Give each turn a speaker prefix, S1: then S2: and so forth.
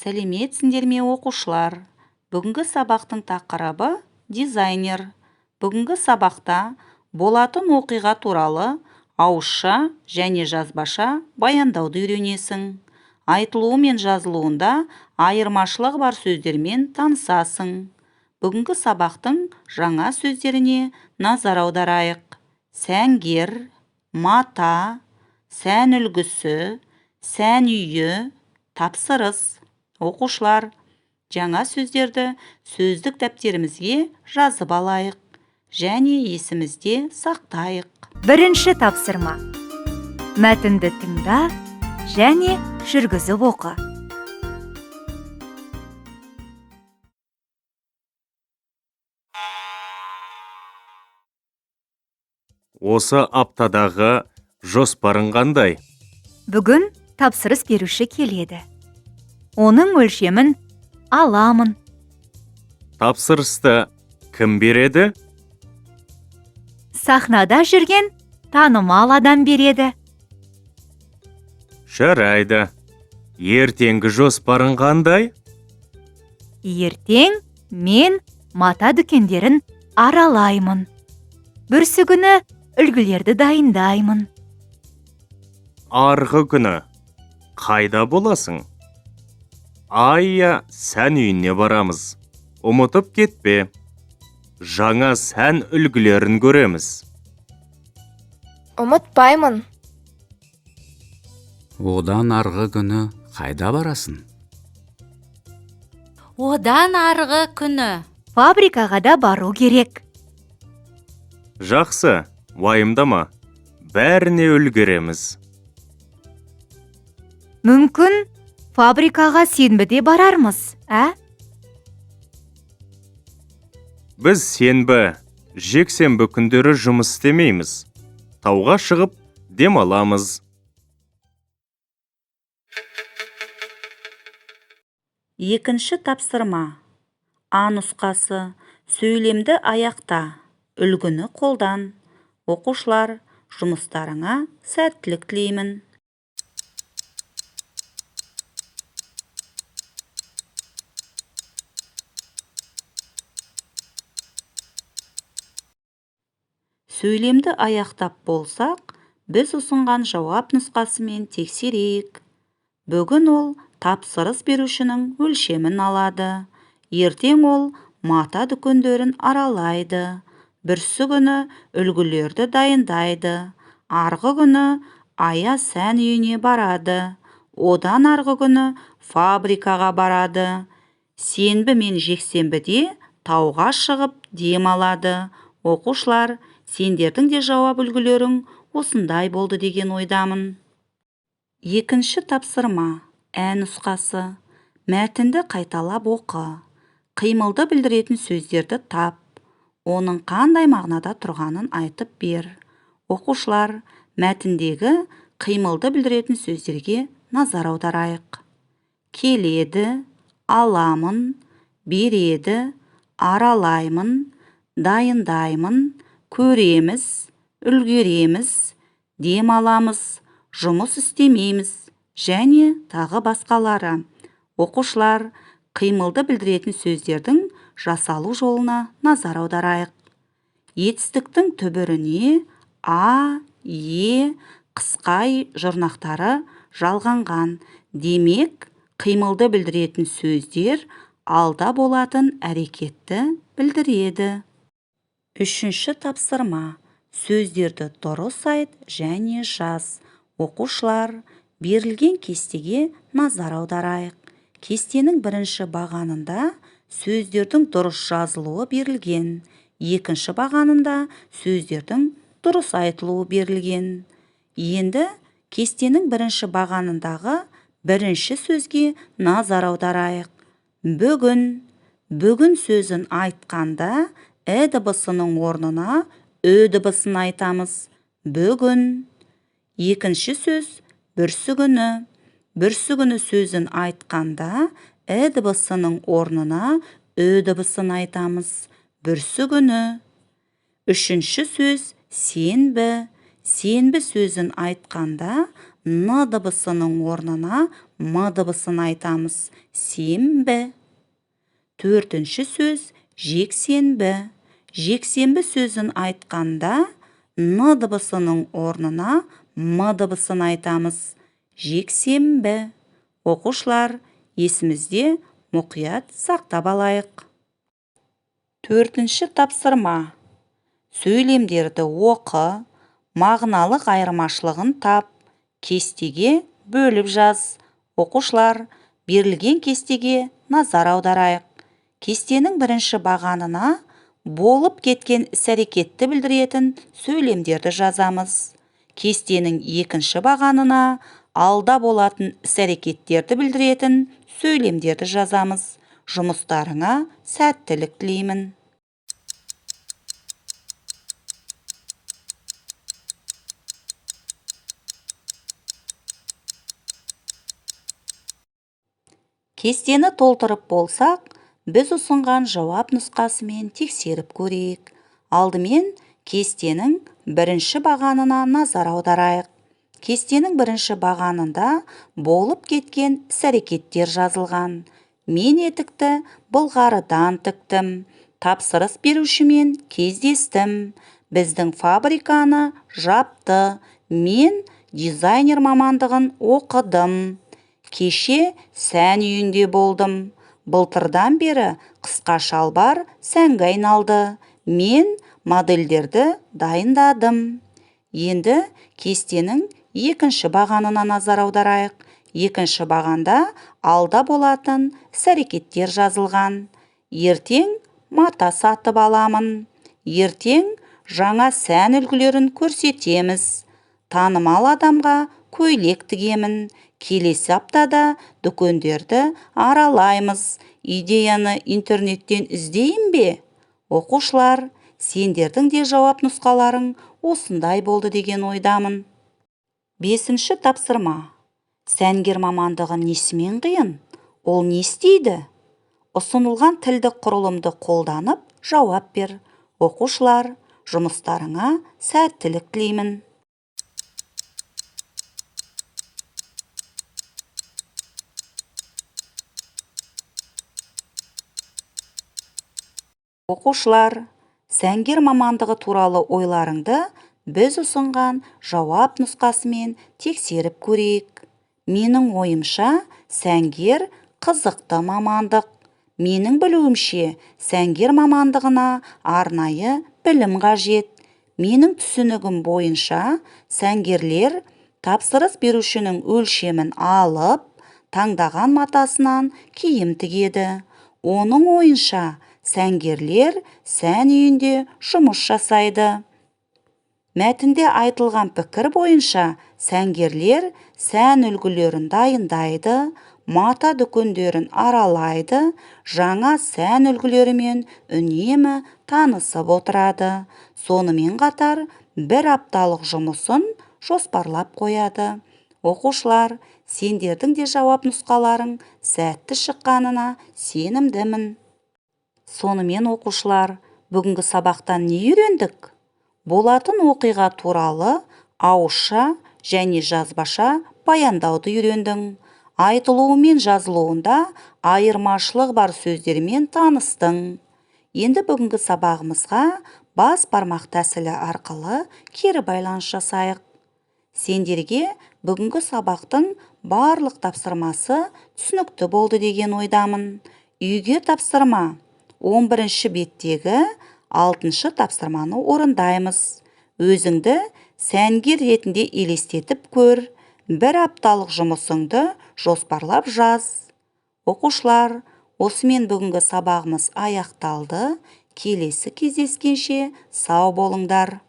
S1: Сәлеметсіңдер ме, оқушылар! Бүгінгі сабақтың тақырыбы – дизайнер. Бүгінгі сабақта болатын оқиға туралы ауызша және жазбаша баяндауды үйренесің. Айтылуы мен жазылуында айырмашылығы бар сөздермен танысасың. Бүгінгі сабақтың жаңа сөздеріне назар аударайық: сәнгер, мата, сән үлгісі, сән үйі, тапсырыс. Оқушылар, жаңа сөздерді сөздік дәптерімізге жазып алайық және есімізде сақтайық.
S2: Бірінші тапсырма. Мәтінді тыңда және жүргізіп оқы.
S3: Осы аптадағы жоспарың қандай?
S2: Бүгін тапсырыс беруші келеді. Оның өлшемін аламын.
S3: Тапсырысты кім береді?
S2: Сахнада жүрген танымал адам береді.
S3: Жарайды. Ертеңгі жоспарың қандай?
S2: Ертең мен мата дүкендерін аралаймын. Бүрсігүні үлгілерді дайындаймын.
S3: Арғы күні қайда боласың? Айя сән үйіне барамыз. Ұмытып кетпе. Жаңа сән үлгілерін көреміз.
S4: Ұмытпаймын.
S5: Одан арғы күні қайда барасың?
S6: Одан арғы күні.
S2: Фабрикаға да бару керек.
S3: Жақсы, уайымдама. Бәріне үлгереміз.
S2: Мүмкін, фабрикаға сенбіде барармыз, ә?
S3: Біз сенбі, жексенбі күндері жұмыс істемейміз. Тауға шығып, демаламыз.
S1: Екінші тапсырма. А нұсқасы: сөйлемді аяқта, үлгіні қолдан. Оқушылар, жұмыстарыңа сәттілік тілеймін! Сөйлемді аяқтап болсақ, біз ұсынған жауап нұсқасымен тексерейік. Бүгін ол тапсырыс берушінің өлшемін алады. Ертең ол мата дүкендерін аралайды. Бүрсігүні үлгілерді дайындайды. Арғы күні Ая сән үйіне барады. Одан арғы күні фабрикаға барады. Сенбі мен жексенбіде тауға шығып демалады. Оқушылар, сендердің де жауап үлгілерің осындай болды деген ойдамын. Екінші тапсырма. Ә нұсқасы: мәтінді қайталап оқы, қимылды білдіретін сөздерді тап, оның қандай мағынада тұрғанын айтып бер. Оқушылар, мәтіндегі қимылды білдіретін сөздерге назар аударайық: келеді, аламын, береді, аралаймын, дайындаймын, көреміз, үлгереміз, демаламыз, жұмыс істемейміз және тағы басқалары. Оқушылар, қимылды білдіретін сөздердің жасалу жолына назар аударайық. Етістіктің түбіріне а, е қысқа жұрнақтары жалғанған. Демек, қимылды білдіретін сөздер алда болатын әрекетті білдіреді. Үшінші тапсырма: сөздерді дұрыс айт және жаз. Оқушылар, берілген кестеге назар аударайық. Кестенің бірінші бағанында сөздердің дұрыс жазылуы берілген, екінші бағанында сөздердің дұрыс айтылуы берілген. Енді кестенің бірінші бағанындағы бірінші сөзге назар аударайық. Бүгін. Бүгін сөзін айтқанда і дыбысының орнына ү дыбысын айтамыз. Бүгін. Екінші сөз: бүрсігүні. Бүрсігүні сөзін айтқанда і дыбысының орнына ү дыбысын айтамыз. Бүрсігүні. Үшінші сөз: сенбі. Сенбі сөзін айтқанда н дыбысының орнына м дыбысын айтамыз. Сенбі. Төртінші сөз жексенбі. Жексенбі сөзін айтқанда н дыбысының орнына м дыбысын айтамыз. Жексенбі. Оқушылар, есімізде мұқият сақтап алайық. Төртінші тапсырма. Сөйлемдерді оқы, мағыналық айырмашылығын тап, кестеге бөліп жаз. Оқушылар, берілген кестеге назар аударайық. Кестенің бірінші бағанына болып кеткен іс-әрекетті білдіретін сөйлемдерді жазамыз. Кестенің екінші бағанына алда болатын іс-әрекеттерді білдіретін сөйлемдерді жазамыз. Жұмыстарыңа сәттілік тілеймін. Кестені толтырып болсақ, біз ұсынған жауап нұсқасымен тексеріп көрейік. Алдымен кестенің бірінші бағанына назар аударайық. Кестенің бірінші бағанында болып кеткен іс-әрекеттер жазылған. Мен етікті былғарыдан тіктім. Тапсырыс берушімен кездестім. Біздің фабриканы жапты. Мен дизайнер мамандығын оқыдым. Кеше сән үйінде болдым. Былтырдан бері қысқа шалбар сәнге айналды. Мен модельдерді дайындадым. Енді кестенің екінші бағанына назар аударайық. Екінші бағанда алда болатын іс-әрекеттер жазылған. Ертең мата сатып аламын. Ертең жаңа сән үлгілерін көрсетеміз. Танымал адамға көйлек тігемін. Келесі аптада дүкендерді аралаймыз. Идеяны интернеттен іздейін бе? Оқушылар, сендердің де жауап нұсқаларың осындай болды деген ойдамын. Бесінші тапсырма. Сәнгер мамандығы несімен қиын? Ол не істейді? Ұсынылған тілдік құрылымды қолданып жауап бер. Оқушылар, жұмыстарыңа сәттілік тілеймін. Оқушылар, сәнгер мамандығы туралы ойларыңды біз ұсынған жауап нұсқасымен тексеріп көрейік. Менің ойымша, сәнгер қызықты мамандық. Менің білуімше, сәнгер мамандығына арнайы білім қажет. Менің түсінігім бойынша, сәнгерлер тапсырыс берушінің өлшемін алып, таңдаған матасынан киім тігеді. Оның ойынша, сәнгерлер сән үйінде жұмыс жасайды. Мәтінде айтылған пікір бойынша сәнгерлер сән үлгілерін дайындайды, мата дүкендерін аралайды, жаңа сән үлгілерімен үнемі танысып отырады. Сонымен қатар бір апталық жұмысын жоспарлап қояды. Оқушылар, сендердің де жауап нұсқаларың сәтті шыққанына сенімдімін. Сонымен оқушылар, бүгінгі сабақтан не үйрендік? Болатын оқиға туралы ауызша және жазбаша баяндауды үйрендің. Айтылуы мен жазылуында айырмашылық бар сөздермен таныстың. Енді бүгінгі сабағымызға бас бармақ тәсілі арқылы кері байланыс жасайық. Сендерге бүгінгі сабақтың барлық тапсырмасы түсінікті болды деген ойдамын. Үйге тапсырма. 11-ші беттегі 6-шы тапсырманы орындаймыз. Өзіңді сәнгер ретінде елестетіп көр. Бір апталық жұмысыңды жоспарлап жаз. Оқушылар, осымен бүгінгі сабағымыз аяқталды. Келесі кездескенше сау болыңдар.